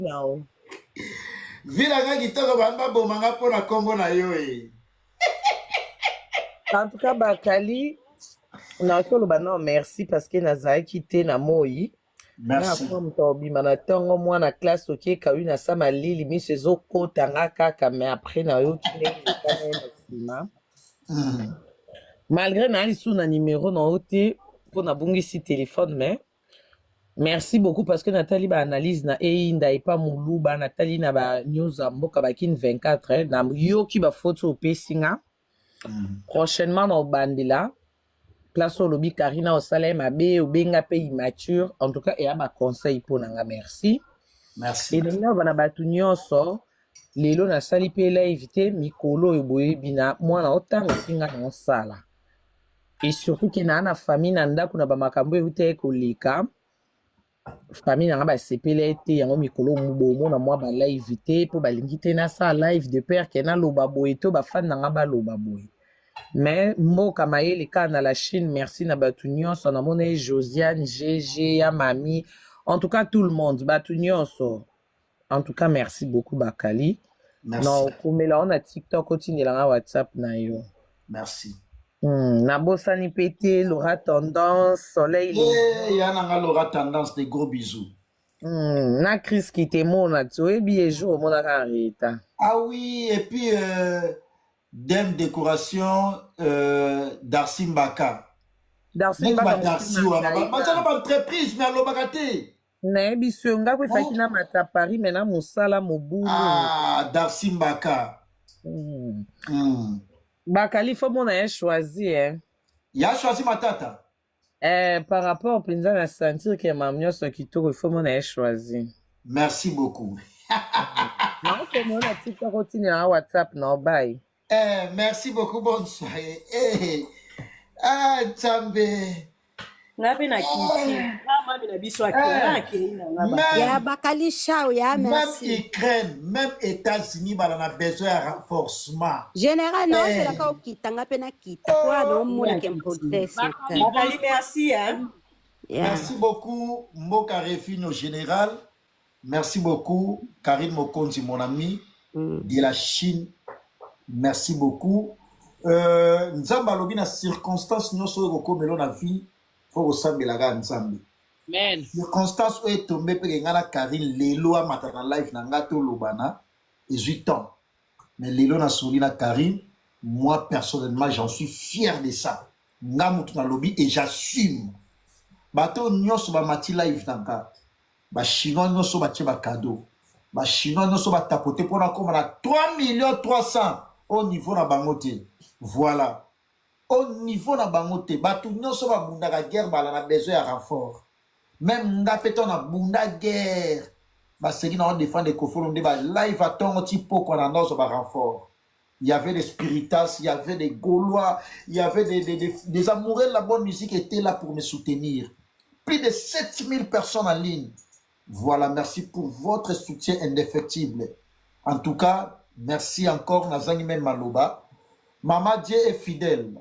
Nao. Vila nga kitoko ba baboma nga mpo na nkombo na yo e. En tout cas, Bakali, nakoki oloba non merci parce que nazalaki te na moi. Merci. Nga moto obima na ntongo, mwana classe oke ekawi na sa malili, miso ezokota nga kaka, mais après nayoki ndenge ekana ye na nsima. Malgré naa lisusu na numéro na yo te mpo nabungisi téléphone, mais merci beaucoup parce que natali baanalyse na eyinda epa moluba, natali na banews ya mboka bakini 24, nayoki bafaute opesi nga. Prochainement na obandela place oyo olobi Karina osala ye mabe, obenga mpe immature. En tout cas, eya baconseil mpo na nga, merci. Merci. Elingi naloba na bato nyonso, lelo nasali mpe live te mikolo oyo, boyebi na mwana otanga mpe nga na osala, et surtout ke naa na famille na ndako na bamakambo euta ye koleka, famille na nga basepeli ye te. Yango mikolo bomona mwa balive te mpo balingi te nasala live de peur ke naloba boye to bafani na nga baloba boye. Mais mboka mayele kaka na la Chine. Merci na bato nyonso, namona ye Josiane GG ya mami, en tout cas tout le monde, bato nyonso, en tout cas merci beaucoup, Bakali. Merci. Na okomela o na TikTok, otindelanga WhatsApp na yo. Merci. Nabosani mpe te Laura Tendance Soleil. Eh, ya nanga Laura Tendance, des gros bisous. Na Chris Kitemona ti oyebi ye jour omonaka Henrietta. Ah oui, et puis Dame Décoration, Darcy Mbaka. Darcy Neti Mbaka. ba Darcy wana baza na baentreprise mais alobaka te. Nayebi so nga ko efaki na mata Paris me na mosala mobulu. Ah, Darcy Mbaka. Bakali, fo mona ye choisi, eh. Ya choisi matata. Eh, par rapport mpenza na sentir ke mam nyonso kitoko, ifo mona ye choisi. Merci beaucoup. Naokoma na TikTok, otindela WhatsApp na obai. Eh, merci beaucoup, bonne soirée. Eh, ah, Nzambe. Nga mpe na kiti nga mami na biso akei, nga akei na nga ba. Ya Bakali Shao ya Même merci. Ukraine, même États-Unis bala na besoin ya renforcement. Général Eh. naozelaka okita, nga mpe nakita po wana omonaka impolitesse. Bakali, merci, hein. Ya. Merci beaucoup, Mboka Refino Général. Merci beaucoup, Karine Mokonzi, mon ami de la Chine. Merci beaucoup. Nzambe alobi na circonstance nyonso oyo ekokomela na vie, fo kosambelaka Nzambe. Amen. Circonstance oyo etombe mpe ngai na Karine lelo amata na live na ngai tolobana, ezwi temps. Mais lelo nasoli na Karine, moi personnellement j'en suis fier de ça. Nga mutu nalobi et j'assume. Bato nyonso bamati live na nga, bachinois nyonso batie bacadeau, bachinois nyonso batapote mpona koma na 3 millions 300 au niveau na bango te. Voilà, au niveau na bango te. Bato nyonso babundaka guerre bala na besoin ya renfort. Même nga mpe to nabunda guerre, baseki na odéfendre Kofolo nde balive atongo ti pokwa na nyonso barenfort. Il y avait des spiritas, il y avait des Gaulois, il y avait des amoureux de la bonne musique étaient là pour me soutenir. Plus de 7000 personnes en ligne. Voilà, merci pour votre soutien indéfectible. En tout cas, merci encore, Nazangi même Maloba. Mama, Dieu est fidèle.